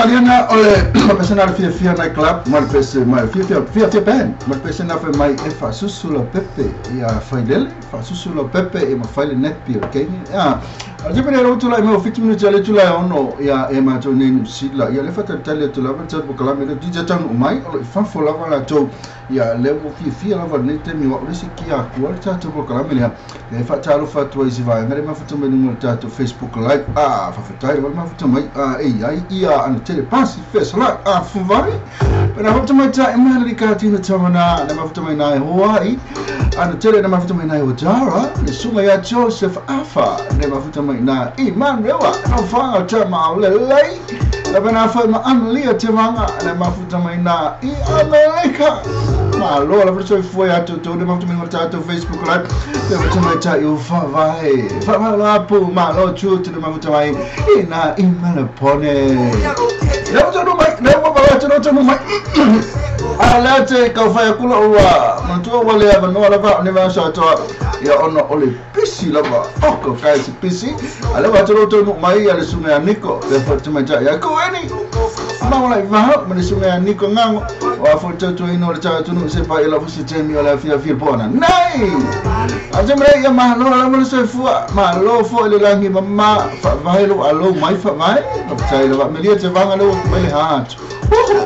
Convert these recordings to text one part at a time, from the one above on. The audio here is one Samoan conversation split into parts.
Mariana ole pesena le fia night club mal pese mal fia pen mal pesena fe mai e fa susu pepe ia failele fa susu lo pepe e ma faile net pi okay ya a je pere ro tula me 50 minutes ale tula ono ia e ma to ne sila ia le fa tale tula va tsa bokala me DJ tan o mai o fa fo la la to ia le mo fia la va ne te mi wa le si ki a ku al tsa to bokala me le fa tsa lo fa to isi va ngare ma fa to me no ta to Facebook live a fa fa tai ma fa to mai a e ai ia an tele pasi fes la a fu vai pero fa to mai ta e ma le ka ti no tsamana na ma fa to mai na Hawaii an tele na ma fa to mai na o Jara le sunga ya Joseph Afa ne ma fa to mai na Emmanuel no fa ta ma le lei la bena fa ma an lia te manga ne ma fa mai na i America ma lo la fa foi a to to ne ma fa mai ta to Facebook live te fa mai ta yo fa vai fa ma la pu ma lo chu te ma fa mai i na i ma le pone le fa no mai le fa ba te no mai a la te ka fa kula ua ma tu wa le no la va ne va sa to ia ona o le pisi lava o ko kai se pisi ale va to to mai ale sunga niko le fa te mai ja ko eni ma wala va ma le sunga niko ngango wa fo to to ino le ta to no se pa ila fo se temi ola fia fia bona nei a te mre ia ma no la mo se fua ma lo fo le langi ma fa vai lo alo mai fa vai no tai lo me lia te vanga lo me le hat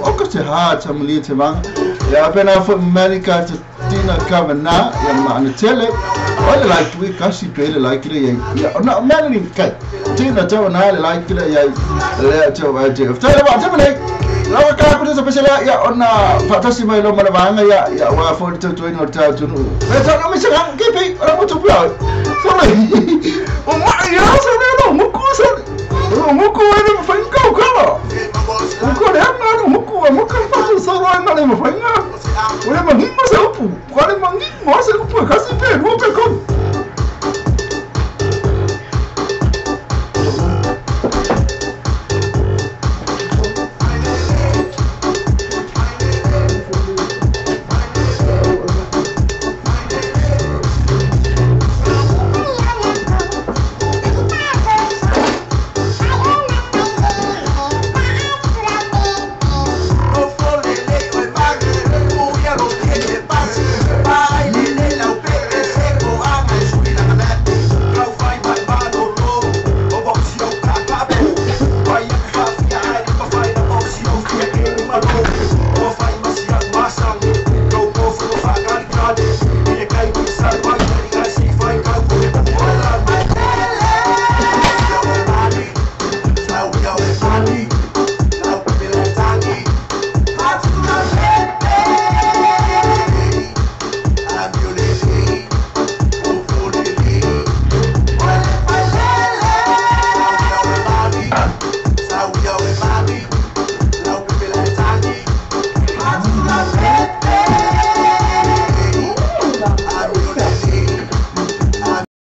o ko te hat me lia te vanga ia pena fo America te tina kavana ia ma na tele o le like we kasi pele like le ia na mani kai tina te na le like le ia le te wa te te wa te mele la wa ka ku te pesela ia ona fatasi mai lo mala vanga ia ia wa fo te to ino ta tu no e ta no me se ke pe ora mo tu pla so le o ma ia so ne no mo ku so o mo ku e mo fa ko ko o ko le ma no mo ku mo ka fa so ro na le mo fa nga o le ma ngi mo se upu ko le ma ngi mo se upu kasi